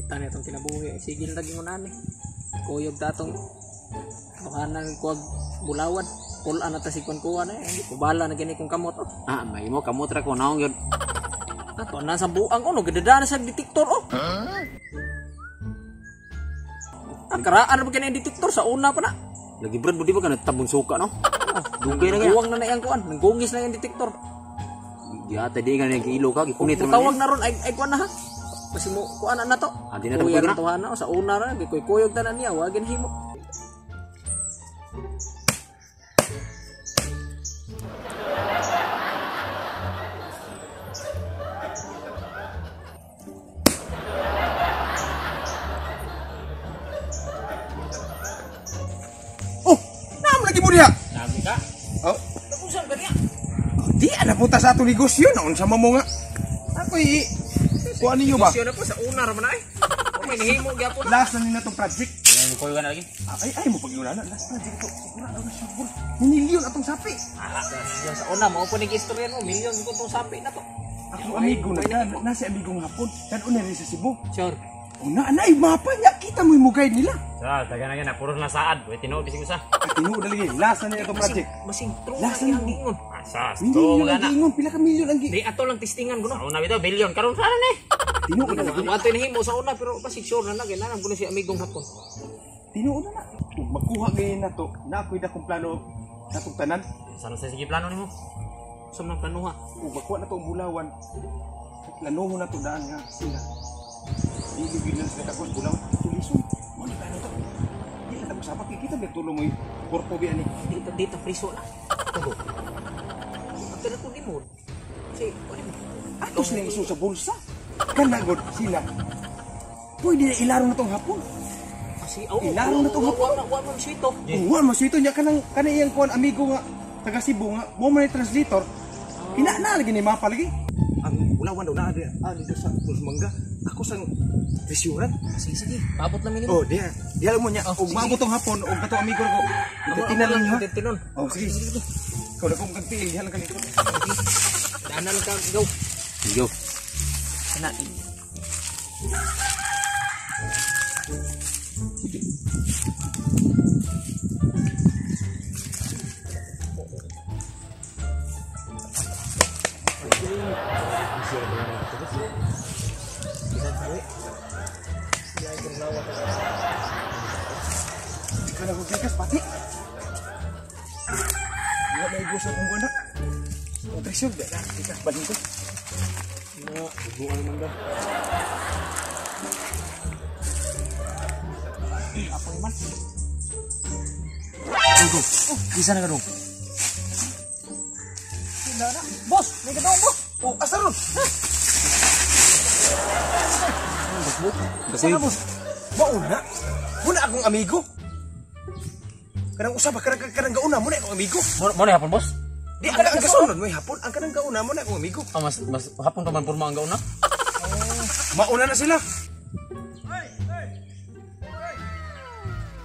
Kita na itong kinabuhi. Sige na taging unan eh. Kuyog ta atong tuhanan kuwag bulawan. Pulaan na ta si kuwan na eh. Kubala na gani kong kamot. Oh. Ah, may mo kamot ra ko naong yun. Ato na sa buang oh, no gidada na sa detector oh. Ah, karaan na ba kini detector sa una pa na? Lagi brad mo di ba ka nagtabon suka no? Dugay na kaya. Buwang na na iyang kuan, nanggungis na iyang detector. Giata di nga nang ilo ka gipunit ra man. Tawag na ron ay ay kuan na ha. Kasi mo kuan na to. Ah, di na Kuya tabugan na. tuhan na sa una ra gikuy-kuyog tanan niya, wa himo. Oh, naam lagi mo diha. Nami ka. Oh, Usan ba niya? di ana punta sa atong negosyo noon sa mo nga. Ako i kuan ninyo ba? Negosyo na po sa una ra man ay. May nihimo gyapon. Last na nina tong project. Yan ko na lagi. Ah, ay ay mo pag-iwala na last project to. Siguro na siguro. Milyon atong sapi. Yan sa una mao po ning istorya mo, milyon ko tong sapi na to. Ako amigo na na, na si amigong hapon. Kan una rin sa Cebu. Sure. Una anay mapa niya kita mo yung guide nila. Sa daga na na puros na saad, we tinuod bisig usa. At tinuod na lagi last na nila tong project. Masing true na Last na iyang giingon. Asa, Milyon ang giingon, pila ka milyon ang gi. Di ato lang testingan ko no. Sa una bitaw bilyon karon sana ni. Tinuod na lagi. Ato nahimo sa una pero basig sure na na kay nanam ko na si amigong hapon. Tinuod na na. Kung makuha ngayon na to, na ako'y dakong plano natong tanan. Sana sa sige plano nimo. Sa mga planuha. Kung makuha na to ang bulawan, planuho na to daan nga sila. Dili gyud lang sila kagos bulawan tuliso. Mo ni plano to. Di lang ako sapak kita may tulong mo korpo biya ni. Dito dito priso na. Tugo. Ato na to nimo. Si kuan mo. Ato sila iso sa bulsa. Kana god sila. Pwede na ilaro na tong hapon. Kasi oh, Ilaro na to hapon. Wa wa man sito. Yeah. Wa mas ito niya kanang kanang iyang kuan amigo nga taga Cebu nga mo man ni translator. Ina na lagi ni mapa lagi. Ang bulawan daw na ah, dito sa Pulos Mangga. Ako sang treasurer. Sige sige. Paabot lang minimo. Oh, diya. Diya lang mo niya. Og maabot tong hapon og katong amigo ko. Itinan lang niyo. ha? Tinon. Oh, sige. Sige. Ikaw na kong kagtiil, diha lang kalikot. Daan na lang ka go. Yo. Ana. Ikaw na kong gikas, pati. Wala na igusa kong buwan na. Ang treasure, diha na. Gikas, balhin ko. Buwan man daw. Apa man? Go. Kisa na kadong. Sila na. Boss, may kadong boss. Oh, asa ron? Asa na, boss? Mauna? Muna akong amigo. Kanang usaba, kanang, kanang gauna, muna akong amigo. Mo na hapon boss. Di, ang, ang kasunod mo hapon, ang kanang gauna, muna akong amigo. Ah, mas mas hapon pa man porma ang gauna. Mauna na sila.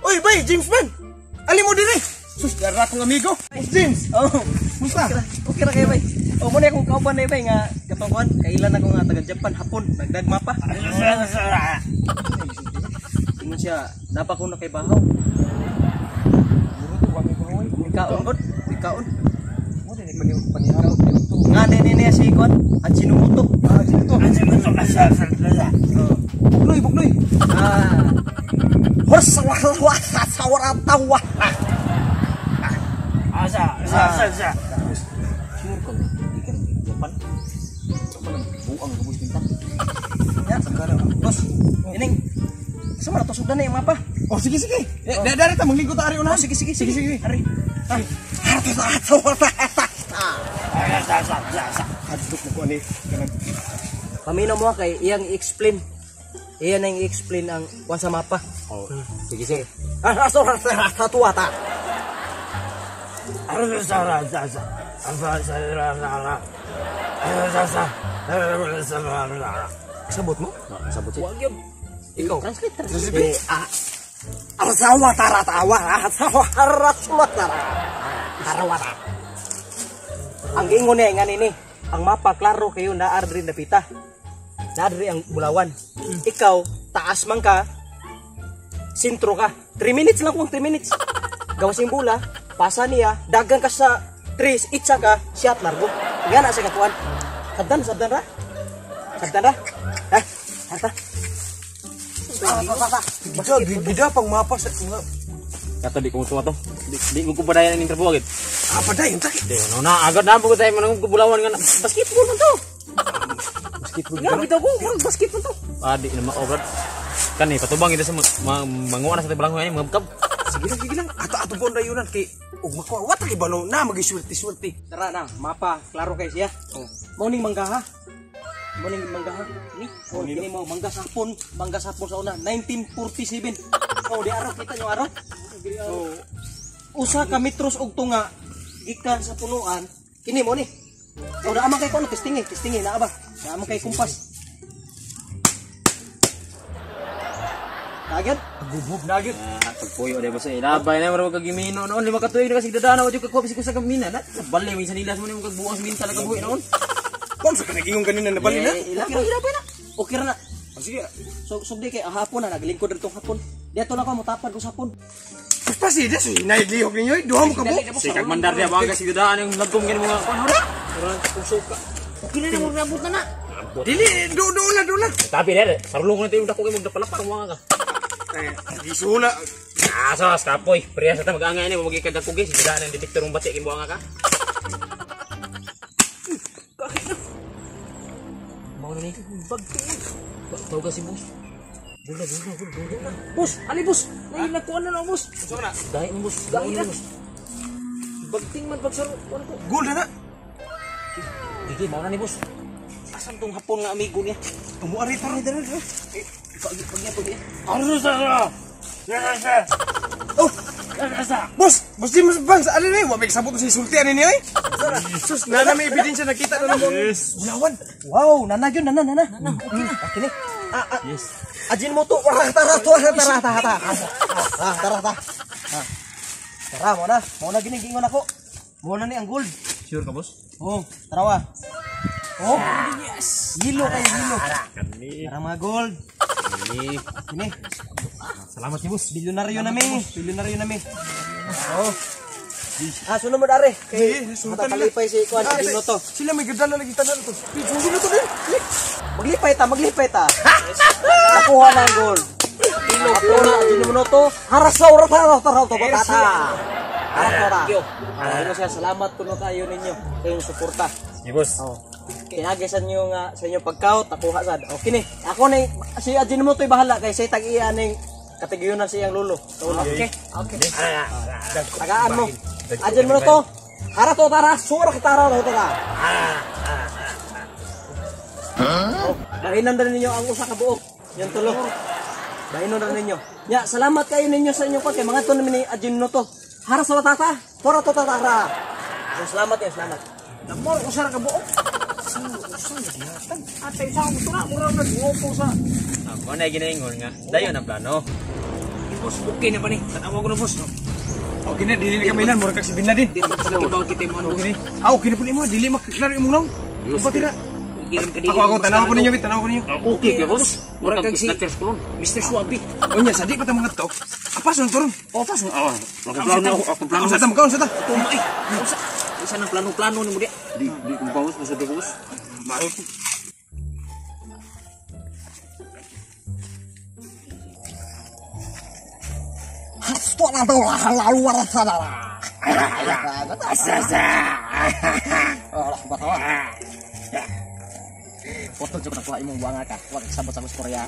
Uy, bay, James man! Ali mo din eh! Sus, dara akong amigo. Boss James! Oh, musta? Okay ra kayo bay. O mo na akong kauban na bay nga katong kuan, kailan ako nga taga Japan hapon, nagdagma pa. Ingon siya, napa ko na kay bahaw. Muro to kami ko hoy. Ikaon god, ikaon. Mo din panihapon dito. Nga ni niya si kuan, Ajinomoto. Ah, dito. Oh. Bugnoy, bugnoy. Ah. Horsawahwahsawratawa. Asa, asa, asa. Sure ka nga. Di ka nang Japan. Buang kabus bintang. Ya, boss. Ining Sa man to sugdan na yung mapa. Oh, sige, sige. Eh, dari ta maglingkod ta ari unahan. Oh, sige sige Sige, sige. sige. Ari. Ah. Hadlok mo ko ani kanang Paminaw mo kay iyang i-explain. Iyan ang i-explain ang kuan sa mapa. Oh, sige sige. Ah, so tuwa ta. Sabot mo? Sabot siya. Wag yun. Ikaw. Translate, translate. Eh, ah. Arsawa tara tawa, arsawa arsawa tara. Tarawa ta. Ang giingon niya nga nini, ang mapa klaro kayo naa diri napita. Naa diri ang Bulawan. Ikaw Taas man ka, sentro ka. 3 minutes lang kuwang 3 minutes. Gawas yung bola, pasa niya, dagan ka sa 3, itsa ka, shot largo. Nga na sa kakuan. Sabdan, sabdan ra. Sabdan ra. Ha? Harta. Gida pang mapa sa mga. Kato di ko mutuwa to. Di ko padayan ning trabaho agad. Ah, padayon ta. Di no na agad na pugod tayo manang kubulawan nga basketball man to. Basketball. Nga bitaw ko, basketball to. Ah, di na maobrad. Kani patubang ito sa manguan na sa tibalang ini mga kab. Sige lang, sige lang. Ato ato bon dayunan kay ug makuha wa ta kay balo na magiswerte-swerte. Tara na, mapa, klaro kay siya. Oh. Mao ning mangga ha. Mao ning mangga ha. Ni, oh, kini mo mangga sapon sa una 1947. Oh, di araw kita nyo araw. Oh. Usa ka metros og tunga gikan sa punuan kini mo ni. Oh, naa man kay kuno testingi, testingi naa ba? Naa man kay kumpas. Agad? Gubog na agad. Pagpuyo di ba sa ilabay na mura kag gimino noon 5 ka tuig na kasi dadana wa jud ka kuha sa kamina na. Bali minsan nila mo nimo kag buang minta na kabuhi noon. Kon sa kanagingon kanina na bali na. Ilabay, ilabay na. Okay ra na. Sige. So sugdi kay hapon na naglingkod dito hapon. Diato na ko motapad ko sa hapon. Pasi di so hinaylihok ninyo duha mo ka bo. Si kag mandar dia bang kasi dadaan yung lagkom gani mga kon ora. Suka. Okay na na nabot na na. Dili do do na do na. Tapi der sarulong ko na tayo dako kay magdapalapar mga ka. Gisula. Ah, so kapoy. Priya sa ta mag-angay ni magikagakugay si dadaan ang detektor ng bati kay buanga ka. Mao na ni bagti. Tawag ka si boss. Bola, bola, bola, bola. Boss, ali boss. Nahilakuan na na boss. Dahil mo boss. Dahil na. Bagting man pagsaro kuan ko. Goal na na. Gigi, mao na ni boss. Asan tong hapon nga amigo niya? Tumuari tara dara dara. Pag pag niya pag niya. Oh. Boss, boss di mas bang sa alin eh, wa may sabot sa sulti ani niya eh. Sus, na na may ebidensya nakita na namo. Bulawan. Wow, nana gyud nana nana. Okay na. Okay ni. Ah, Yes. Ajin mo to. Tara tara tara tara. Ah, tara ta. Tara mo na. Mo na gini gingon ako. Mo na ni ang gold. Sure ka boss? Oh, tara wa. Oh, yes. Hilo kay hilo. Tara mga gold. Kani. Kini. Salamat ni boss. Bilyonaryo na mi. Bilyonaryo na mi. Oh. Ah, sunod mo dare. Eh, Kay sultan nila. matalipay si kuan Ajin to. Sila may gadala lagi tanan to. Sundin na to din. Maglipay ta, maglipay ta. Nakuha na ang gold. Nakuha na Ajin mo to. Harasa ora tara tara to batata. Harasa. Ano siya, salamat kuno kayo ninyo kayong suporta. Ni boss. Oh. Kinagi sa inyo nga sa inyong pagkaut nakuha sad. Okay ni. Ako ni si Ajin mo to'y bahala kay say tag-iya ning katigayunan sa iyang lolo. Okay. Okay. Tagaan mo. Ajin mo to. Hara to tara, sura tara to tara. Oh, bahinan rin ninyo ang usa ka buok. Yung tulo. Bahinon rin ninyo. Nya, salamat kayo ninyo sa inyong kay mga to ni Ajin no to. Hara sa tata. Tora to tara. So, salamat ya, salamat. Namor usa ra ka buok. Atay sa akong gusto na, mura na guwapo sa. Ako na ginaingon nga. Dayon ang plano. Boss, okay na ba ni? Tanawa ko na boss. Okay na dili na kami nan mura kag si Bin Laden. Di man sa kibaw kita mo ano. Okay ni. Ah, okay na po nimo dili maklaro imong naong. Pati na. Okay Ako ako tanaw ko ninyo, tanaw ko ninyo. Okay ka boss. Mura kag si Snatchers kulon. Mr. Suabi. Unya sa di pa ta mga to. Apas nun turon. Oh, pas. Oh, ako plano ako, ako plano. Unsa ta magkaon sa ta? Tuma eh. Usa. Isa nang plano-plano nimo di. Di di ko boss, masa do boss. Maayo. Foto jud nakuha imong buanga ka. Wa sabot sa Korea.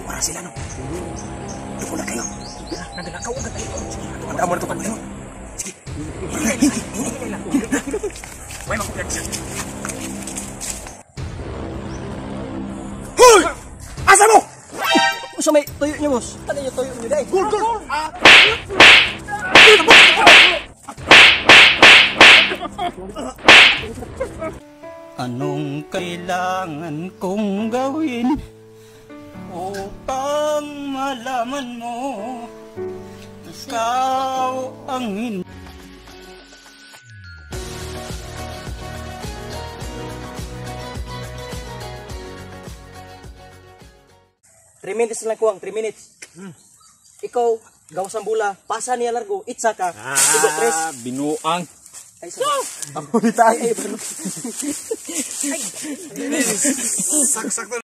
Tuwara sila no. Duko na kayo. Nagalakaw agad tayo. Sige, ando mo na to kan. Sige. Way makulag. Hoy! Asa mo? Usa may tuyo niyo boss. Tanan niyo tuyo niyo dai. Gol gol. Anong kailangan kong gawin upang malaman mo na Ikaw ang hin 3 minutes lang kuwang, 3 minutes. Ikaw, gawas ang bola, pasa niya largo, itsa ka. Igo, tres. Ah, binuang. Ay, sa. Ang ay, Sak-sakto.